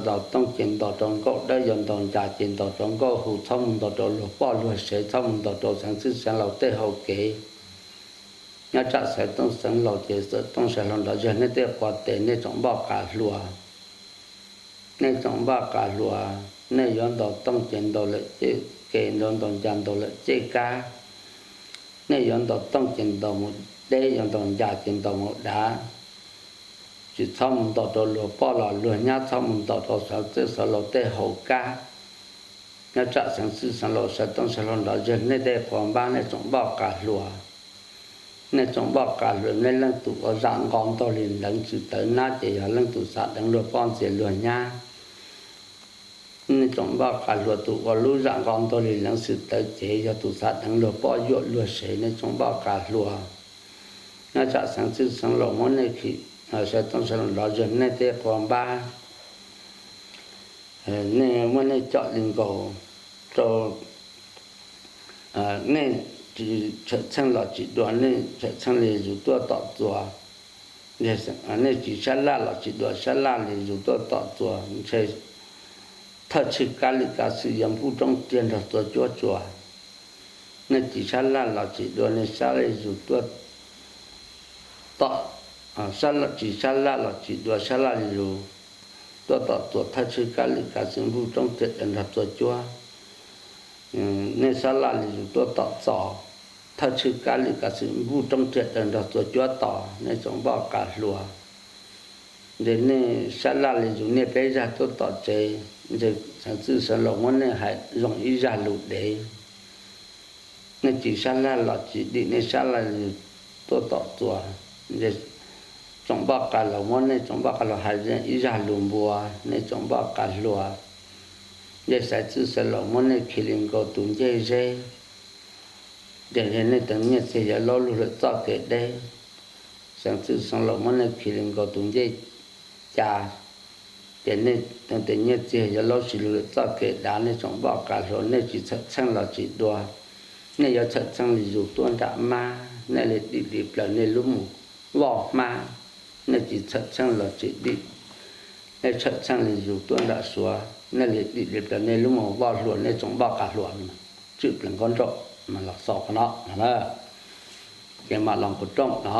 ntaus tooj ces ntaus rau nkauj dawb, yuav ntaus ncas ces ntaus rau nkauj huv, txhob mus ntaus rau luag poj luag sev, txhob mus ntaus rau xeev txwj xeev laus tej hau kev. Nyob tsam xeev txwj xeev laus ces xeev txwj xeev laus nrov zog nej tej quav tes, nej tsoom npoj qav hluas. Nej tsoom npoj qav hluas, nej yuav ntaus tooj ces ntaus lawm cej ke, ntaus ntaus ncas ntaus lawm cej kab. Nej yuav ntaus tooj ces ntaus mus deb, yuav ntaus ncas ces ntaus mus dav. Tsis txhob mus ntaus rau luag poj los luag nyab, txhob mus ntaus rau xeev txwj xeev laus tej hau kab. Nyob tsam xeev txwj xeev laus sawv txwj sawv laus nrov zog nej tej quav npab, nej tsoom npoj qav hluas. Nej tsoom npoj qav hluas, nej leej twg ua zam nqo ntaug li leev xwm tawv nab ces yog leej twg xav deev luag poj ntxias luag nyab. Nej tsoom npoj qav hluas, tus ua lub zam nqo ntaug li leev xwm tawv ces yog tus xav deev luag poj yuam luag sev, nej tsoom npoj qav hluas. Nyob tsam xeev txwj xeev laus muab nej khi, sawv txwj sawv laus nrov zog nej tej quav npab. Nej muab nej com li nkaus rau, nej tsis txhawj txheej los tsis dua, nej txhawj txheej li yus tuaj tom txuas. Nej tsis sab laj los tsis dua, sab laj li yus tuaj tom txuas ntshe thawj tshwj kab li kav xwm yuav npuj roob riag nrog txua cuab tsua. Nej tsis sab laj los tsis dua, nej sab laj li yus tuaj tom, tsis sab laj los tsis dua, sab laj li yus tuaj tom txuas, thawj tshwj kab li kav xwm npuj roob riag daws nrog txua cuab. Nej sab laj li yus tuaj tom txos, thawj tshwj kab li kav xwm npuj roob riag daws nrog txua cuab tos, nej tsoom npoj qav hluas. Ntshe nej sab laj li yus niaj peb zag tuaj tom tsev, ntshe xeev txwj xeev laus muab nej hais zoo ib zaj lus dev. Nej tsis sab laj los tsis dim, nej sab laj li yus tuaj tom txuas, ntshe tsoom npoj qav hluas muab nej tsoom npoj qav hluas hais ib zaj lus npua, nej tsoom npoj qav hluas. Ntshe xeev txwj xeev laus muab nej khi li nkaus tus ncej zeb, ces nej teev nyiaj txiag yuav laub lug lawm txoj kev deb. Xeev txwj xeev laus muab nej khi li nkaus tus ncej ca, ces nej teev nyiaj txiag yuav laub sis lug lawm txoj kev dav, nej tsoom npoj qav hluas, nej tsis txhawj txheej los tsis dua. Nej yuav txhawj txheej li yus tuaj nram mab, nej li dim li plaws nej lub mus voj hmab, nej tsis txhawj txheej los tsis dim. Nej txhawj txheej li yus tuaj nram suav, nej li dim li plaws nej lub mus voj hluas, nej tsoom npoj qav hluas. Tswj plees nkaub nroj mas los xaus qhov no no na, ces mam los nqus rooj no.